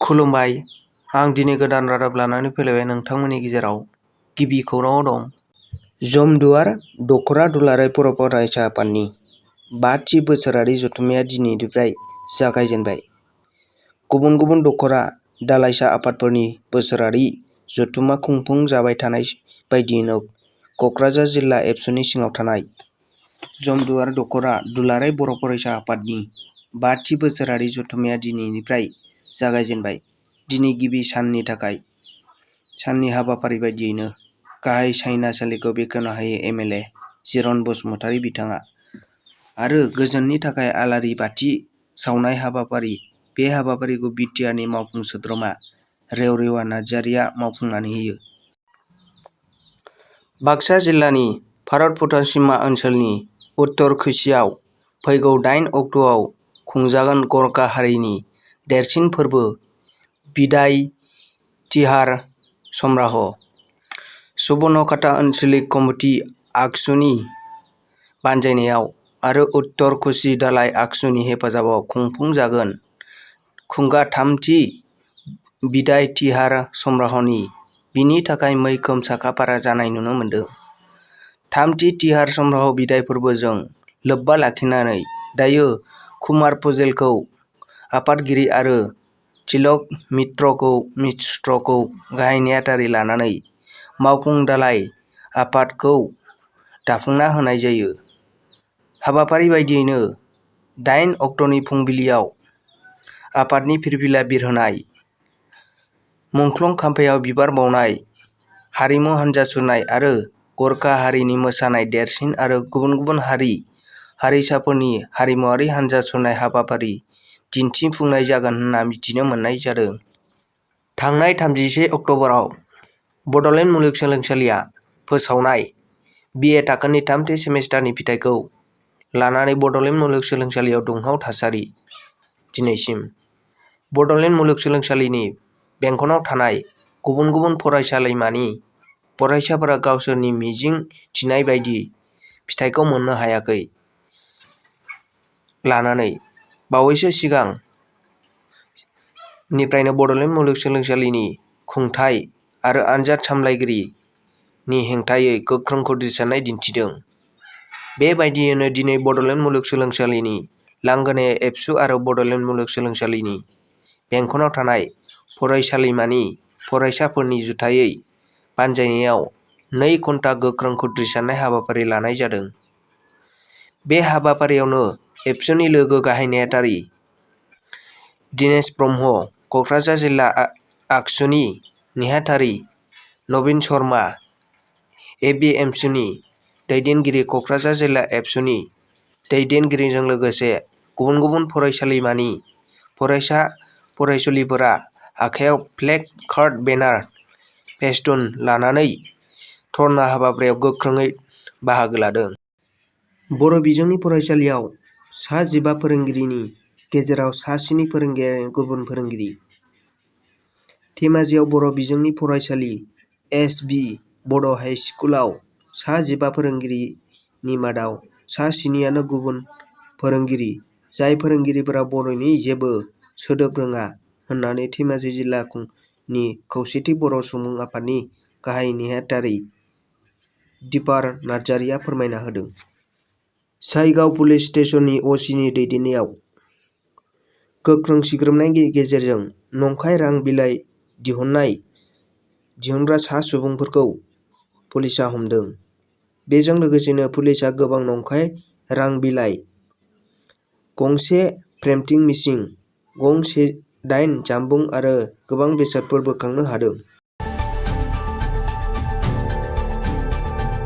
खुलुमबाय, आं दिनै गोदान रादाब लानानै फैलायबाय नोंथांमोननि गेजेराव। गिबि खौराङाव दं। जमदुवार दख'रा दुलाराय बर' फरायसा आफादनि 5थि बोसोरारि जथुम्माया दिनैनिफ्राय जागायजेनबाय। गुबुन गुबुन दख'रा दालाइसा आफादफोरनि बोसोरारि जथुम्मा खुंफुंजाबाय थानाय बायदियैनो क'क्राझार जिल्ला एबसुनि सिङाव थानाय जमदुवार दख'रा दुलाराय बर' फरायसा आफादनि 5थि बोसोरारि जथुम्माया दिनैनिफ्राय जागायजेनबाय। दिनै गिबि साननि हाबाफारि बायदियैनो गाहाय सायनासालिखौ बेखेवना होयो एम.एल.ए. चिरन बसुमतारी बिथाङा आरो गोजोननि थाखाय आलारि बाथि सावनाय हाबाफारि। बे हाबाफारिखौ बि.टि.आर.नि मावफुं सोद्रोमा रेवरेवा नार्जारिया मावफुंनानै होयो। बाक्सा जिल्लानि भारत-भुटान सिमा ओनसोलनि उत्तर खोसियाव फैगौ 8 अक्ट'आव खुंजागोन गरखा हारिनि देरसिन फोरबो बिदाय तिहार समार'ह सुबर्णखाता आन्सलिक कमिटि आगसुनि बानजायनायाव आरो उत्तर क'सि दालाइ आगसुनि हेफाजाबाव खुंफुंजागोन। खुंगा 3थि बिदाय तिहार समार'हनि बिनि थाखाय मैखोम साखा-फारा जानाय नुनो मोन्दों। 3थि तिहार समार'ह बिदाय फोरबोजों लोब्बा लाखिनानै दायो कुमार फुजेलखौ आफादगिरि आरो तिलक मिश्रखौ गाहाय नेहाथारि लानानै मावफुं दालाइ आफादखौ दाफुंना होनाय जायो। हाबाफारि बायदियैनो 8 अक्ट'नि फुंबिलियाव आफादनि फिरफिला बिरहोनाय, मुंख्लं खाम्फायाव बिबार बावनाय, हारिमु हानजा सुरनाय आरो गरखा हारिनि मोसानाय देरसिन आरो गुबुन गुबुन हारि-हारिसाफोरनि हारिमुआरि हानजा सुरनाय हाबाफारि दिन्थिफुंनाय जागोन होनना मिथिनो मोननाय जादों। थांनाय 31 अक्ट'बराव बड'लेण्ड मुलुगसोलोंसालिया फोसावनाय बि.ए. थाखोनि 3थि सेमिस्टारनि फिथाइखौ लानानै बड'लेण्ड मुलुगसोलोंसालियाव दुंहाव थासारि। दिनैसिम बड'लेण्ड मुलुगसोलोंसालिनि बेंखनाव थानाय गुबुन गुबुन फरायसालिमानि फरायसाफोरा गावसोरनि मिजिं थिनाय बायदि फिथाइखौ मोननो हायाखै लानानै बावैसो सिगां निफ्रायनो बड'लेण्ड मुलुगसोलोंसालिनि खुंथाइ आरो आनजाद सामलायगिरिनि हेंथायै गोख्रों खुद्रिसारनाय दिन्थिदों। बे बायदियैनो दिनै बड'लेण्ड मुलुगसोलोंसालिनि लांगोनायाव एबसु आरो बड'लेण्ड मुलुगसोलोंसालिनि बेंखनाव थानाय फरायसालिमानि फरायसाफोरनि जुथायै बानजायनायाव 2 घन्टा गोख्रों खुद्रिसारनाय हाबाफारि लानाय जादों। बे हाबाफारियावनो एबसुनि लोगो गाहाय नेहाथारि दिनेश ब्रह्म, क'क्राझार जिल्ला आगसुनि नेहाथारि नबिन शर्मा, ए.बि.एमसुनि दैदेनगिरि, क'क्राझार जिल्ला एबसुनि दैदेनगिरिजों लोगोसे गुबुन गुबुन फरायसालिमानि फरायसा-फरायसुलिफोरा आखायाव प्लेक कार्ड, बेनार, फेस्टुन लानानै धर्ना हाबाफारियाव गोख्रोङै बाहागो लादों। बर' बिजोंनि फरायसालियाव सा 15 फोरोंगिरिनि गेजेराव सा 7 फोरोंगिरियानो गुबुन फोरोंगिरि। धेमाजियाव बर' बिजोंनि फरायसालि एस.बि. बड' हाइस्कुलाव सा 15 फोरोंगिरिनि मादाव सा 7 आनो गुबुन फोरोंगिरि, जाय फोरोंगिरिफोरा बर'नि जेबो सोदोब रोङा होननानै धेमाजि जिल्लानि खौसेथि बर' सुबुं आफादनि गाहाय नेहाथारि दिपार नार्जारिया फोरमायना होदों। चायगाव पुलिस स्टेशननि अ.सि.नि दैदेननायाव गोख्रों सिग्रोमनायनि गेजेरजों नंखाय रां बिलाइ दिहुनग्रा सा सुबुंफोरखौ पुलिसआ हमदों। बेजों लोगोसेनो पुलिसआ गोबां नंखाय रां बिलाइ, गंसे प्रिन्टिं मेसिन, गं 8 जामबुं आरो गोबां बेसादफोर बोखांनो हादों।